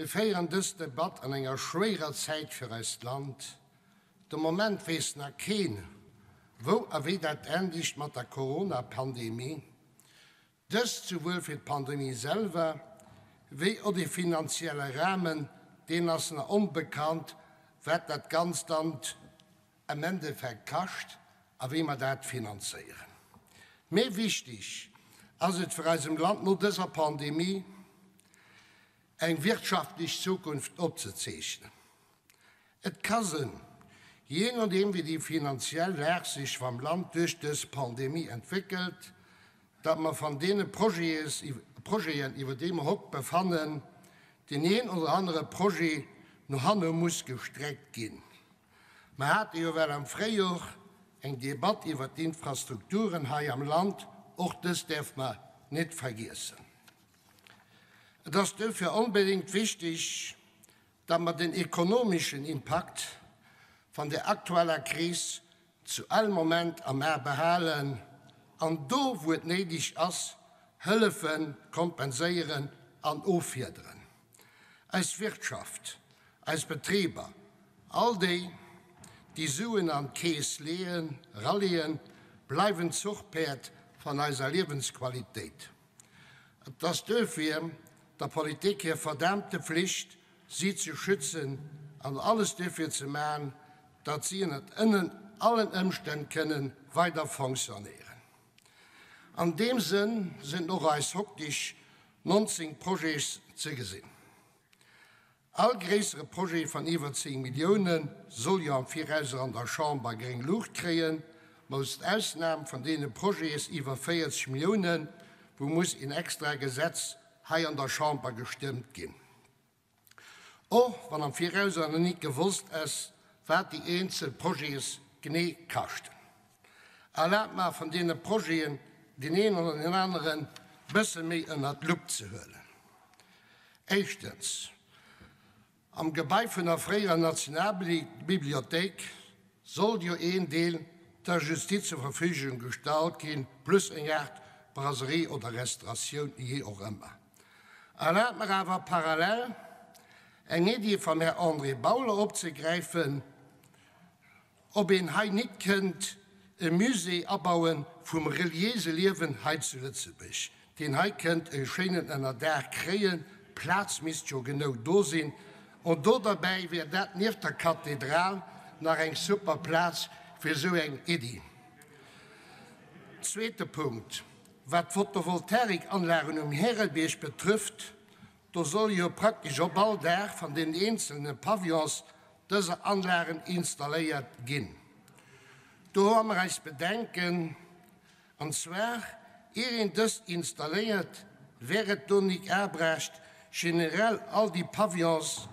Mir féieren dës Debatt an enger schwéierer Zäit fir eist Land. De Moment weess nach keen, wou a wéi dat endegt mat der Corona-Pandemie. Dëst souwuel fir d'Pandemie selwer, wéi och de finanzielle Rahmen, deen ass nach onbekannt, wat dat Ganzt dann am Endeffekt kascht a wéi mer dat finanzéieren. Méi wichteg ass et fir eisem Land no dëser Pandemie eng wirtschaftlech Zukunft opzezeechnen. Et ka sënn, jee nodeem wéi déi finanziell Lag sech vam Land duerch dës Pandemie entwéckelt, datt mer van deene Projeten, iwwer déi mer hokt befannen, deen een oder anere Projet no hanne muss gestreckt ginn. Mer hate jo well am Fréijor eng Debatt iwwert d'Infrastrukturen hei am Land, och dës däerf mer net vergiessen. Et ass duerfir onbedéngt wichtig, datt mer den ekonomeschen Impakt van der aktueller Kris zu all Moment am A behalen an do, wou et néideg ass, hëllefen, kompenséieren an offiederen. Eis Wirtschaft, eis Betriber, all déi, déi Suen an d'Keess leeën, eraleeën, bleiwen d'Zuchpäerd van eiser Liewensqualitéit. Et ass duerfir der Politik hir verdaamte Flicht, si ze schützen an alles duerfir ze maachen, datt si ënnert allen Ëmstänn kënnen weider fonctionnéieren. An deem Sënn sinn och eis hockteg 19 Projets ze gesinn. All gréissere Projet van iwwer 10 Millioune soll jo am Virauser an der Chamber gréng Luucht kréien, moust Ausnam van deene Projets iwwer 40 Milliounen, wou muss een extra Gesetz hei an der Chamber gestëmmt ginn. Och wann am Virauser nach nit gewosst ass, wat déi eenzel Projets genee kaschten. Erlaabt mer vun deene Projeten deen een oder deen aneren bësse méi ënnert d'Lupp ze huelen. Éischtens, am Gebai vun der fréierer Nationalbibliothéik sollt jo een Deel der Justiz zur Verfügung gestallt ginn, plus eng Aart Brasserie oder Restauratioun, jee och ëmmer. Erlaabt mer awer parallel eng Iddi vam Här André Bauler opzegräifen, ob een hei nit kënnt e Musée abaue vum reliéise Liewen hei zu Lëtzebuerg, deen hei kënnt e schéinen Ënnerdaach kréien, d'Plaz misst jo genou do sinn, an do derbäi wär dat nieft der Kathedral nach eng super Plaz fir esou eng Iddi. Zweete Punkt, wat d'Photovoltaikanlagen um Härebierg betrëfft, Do soll jo praktesch op all Daach van den eenzelne Pavillons dëser Anlagen installéiert ginn. Do hu mer eis Bedenken, an zwar, ier een dës installéiert, wär et do nik abracht, generell all déi Pavillons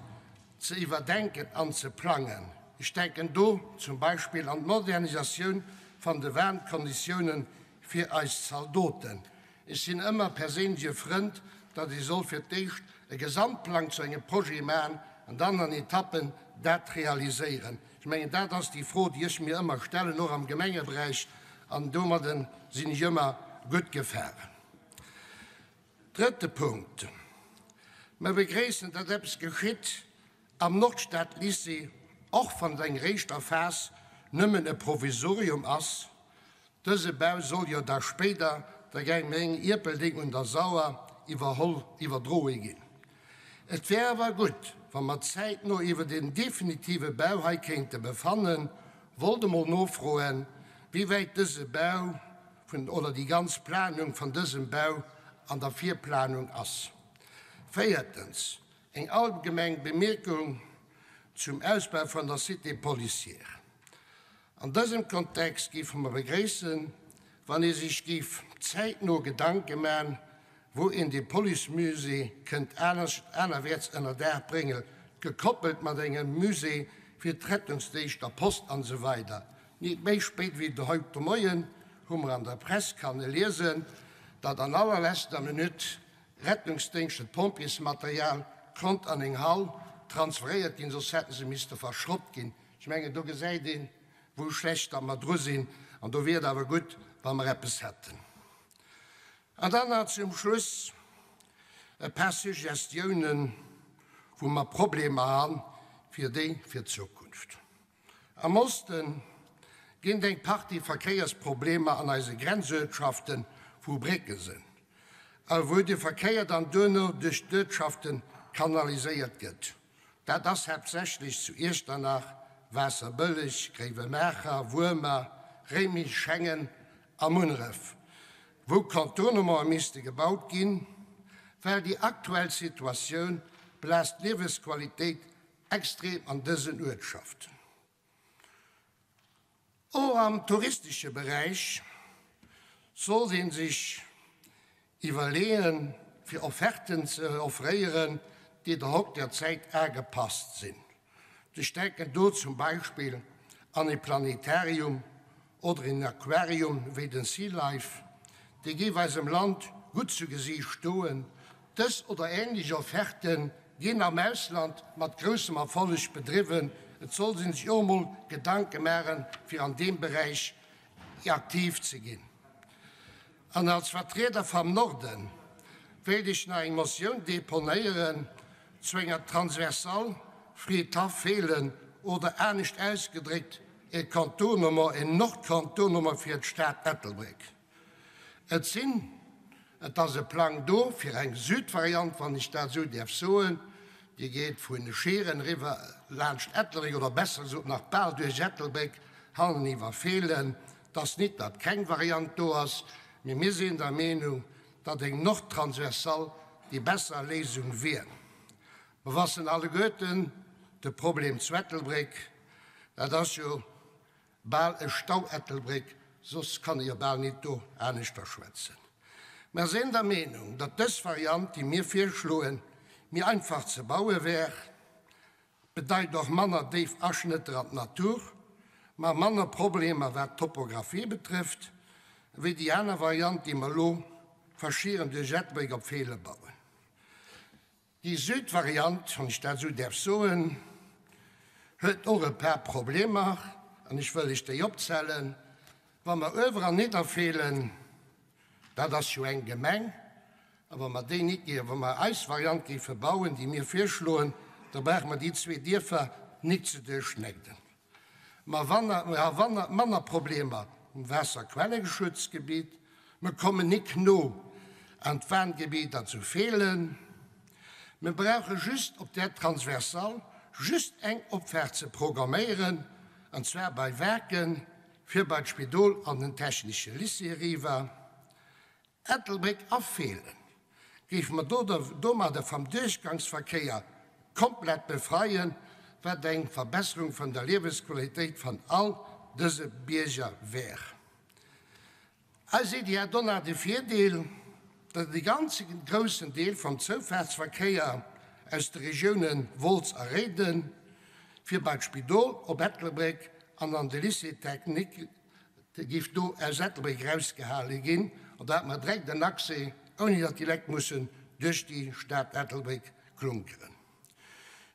ze iwwerdenken an ze plangen. Ech denken do zum Beispill an d'Modernisatioun van de Waarmkonditiounen fir eis Zaldoten. Ech sinn ëmmer perséinlech e Frënd, datt ee soll fir d'éischt e Gesamtplang zu engem Projet maachen an dann an Etappen dat realiséieren. Ech mengen, dat ass déi Fro, déi ech mir ëmmer stellen, och am Gemengeberäich, an domadde sinn ech ëmmer gutt gefahren. Drëtte Punkt, Mer begréissen, datt eppes geschitt am Nordstad-Lycée, och wann et eng éischter Phas nëmmen e Provisorium ass. Dëse Bau soll jo da spéider der Gemeng Ierpeldeng un der Sauer iwwerholl, iwwerdroe ginn. Et wär awer gutt, wa mer zäitno iwwer den definitive Bau hei kéinte befannen. Wollt emol nofroen, wéi wäit dëse Bau vun, oder déi ganz Planung van dësem Bau an der Virplanung ass. Véiertens, eng allgemeng Bemierkung zum Ausbau van der Cité policière. An dësem Kontext géife mer begréissen, wann ee sech géif zäitno Gedanke man, wou een dee Policemusée kënnt anerwäerts ënner Daach bréngen, gekoppelt mat engem Musée fir d'Rettungsdéischter, Post an esou weider. Nit méi spéit wéi haut de Moien hu mer an der Press kanne liesen, datt an allerleschter Minutt Rettungsdéngscht, d'Pompjeesmaterial konnt an eng Hall transferéiert ginn, soss hätte se misste verschrott ginn. Ech mengen, do gesäit een, wou schlecht datt mer dru sinn, an do wier et awer gutt, wa mer eppes hätten. An dann nach zum Schluss e paar Suggestiounen. wou mer Problemer han fir déi fir d'Zukunft. Am Oste ginn et eng Partie Verkéiersproblemer an eise Grenzuertschaften, wou Brécke sinn a wou de Verkéier dann duerno duerch d'Uertschafte kanaliséiert gëtt. Dat ass haaptsächlech zu Iechternach, Waasserbëlleg, Gréiwemaacher, Wuermer, Réimech, Schengen a Munneref, wou Contournementen misste gebaut ginn, well déi aktuell Situatioun belaasst d'Liewesqualitéit extrem an dësen Uertschaften. Och am touristesche Beräich sollt ee sech iwwerleeën, fir Offerten ze offréieren, déi der Hock der Zäit agepasst sinn. Ech denken do zum Beispill an e Planetarium oder en Aquarium wéi den Sea Life, dee géif eisem Land gutt zu Gesiicht stoen. Dës oder ähnlech Offerte ginn am Ausland mat groussem Erfolleg bedriwwen. Et sollt een sech och emol Gedanke maachen, fir an deem Beräich aktiv ze ginn. An als Vertrieder vam Norden wéilt ech nach eng Motioun deponéieren zu enger Transversale Fridhaff-Feelen oder anescht ausgedréckt e Contournement, en Nordcontournement fir d'Stad Ettelbréck. Et sinn, et ass e Plang do fir eng Südvariant, wann ech dat esou däerf soen, déi geet vu Schieren eriwwer laanscht Ettelbréck oder besser gesot nach bal duerch Ettelbréck, hannen iwwer Feelen. Et ass nit, datt keng Variant do ass, mee mir sinn der Meenung, datt eng Nordtransversale déi besser Léisung wier. Mer wassen alleguerten de Problem zu Ettelbréck, dat ass jo bal e Stau Ettelbréck, soss kann e jo bal nit do aneschter schwätzen. Mer sinn der Meenung, datt dës Variant, déi mir virschloen, méi einfach ze baue wär, Bedeit och manner déif Aschnëtter an d'Natur, ma manner Problemer wat d'Topographie betrëfft, wéi déi aner Variant, déi mer elo verschieren duerch Ettelbréck op Feele bauen. Déi Südvariant, wann ech dat esou däerf soen, huet och e paar Problemer, an ech wëll lech déi opzellen. Wa mer Uewer an Nidderfeelen, dat ass jo eng Gemeng, A wa mer déi nit, wa mer eis Variant géife bauen, déi mir virschloen, da brauche mer déi zwee Dierfer nit ze duerchschnegden. Mer ha manner Problemer um Waasserquellegeschutzgebitt, mer kommen nik no an d'Warngebieter zu Feelen. Mer brauche just op där Transversale just eng Opfaart ze programméieren, an zwar bei Waarken, fir bei d'Spidol an den technesche Lycée eriwwer. Ettelbréck a Feelen géife mer domadder vam Duerchgangsverkéier komplett befreien, wat eng Verbesserung van der Liewesqualitéit van all dëse Bierger wär. Eis Iddi hätt och nach de Virdeel, datt e ganze groussen Deel vam Zoufaartsverkéier aus de Regiounen Wolz a Réiden fir bei d'Spidol op Ettelbréck an an de Lycée technique Géif do aus Ettelbréck erausgehale ginn, an da hätte mer direkt en Accès, ouni datt déi Leit mussen duerch déi Stad Ettelbréck klunkeren.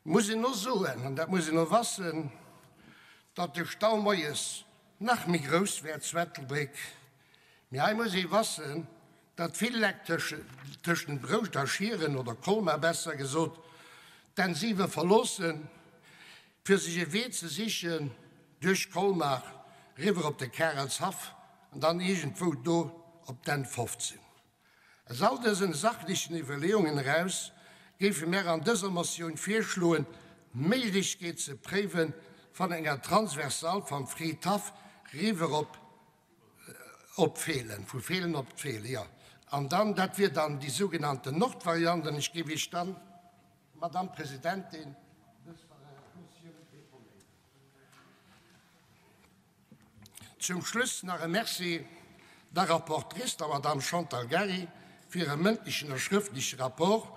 Et muss een och soen, an dat muss een och wassen, datt de Stau moies nach méi grouss wär zu Ettelbréck. Mee hei muss ee wassen, datt vill Lekt tëschent Brouscht a Schieren, oder Colmar besser gesot, d'N 7 verloossen, fir sech e Wee ze sichen duerch Colmar riwwer op de Karelshaff an dann iergendwou do op d'N 15. Aus all dësen sachlechen Iwwerleeungen eraus géife mär an dëser Motioun virschloen, d'Méiglechkeet ze préiwen van enger Transversale vam Fridhaff riwwer op op Feelen, vu Feelen op d'Feele, jo. An dann, dat wier dann déi sougenannten Nordvariant, an ech géif Iech dann, Madamm Presidentin, dës Motioun deponéieren. Zum Schluss nach e Merci der Rapportrice, der Madamm Chantal Gary, fir hire mëndlechen a schrëftleche Rapport,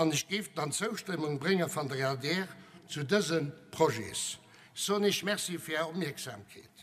an ech géif dann d'Zoustëmmung brénge van der adr zu dëse Projets. Ech soen Iech Merci fir Är Opmierksamkeet.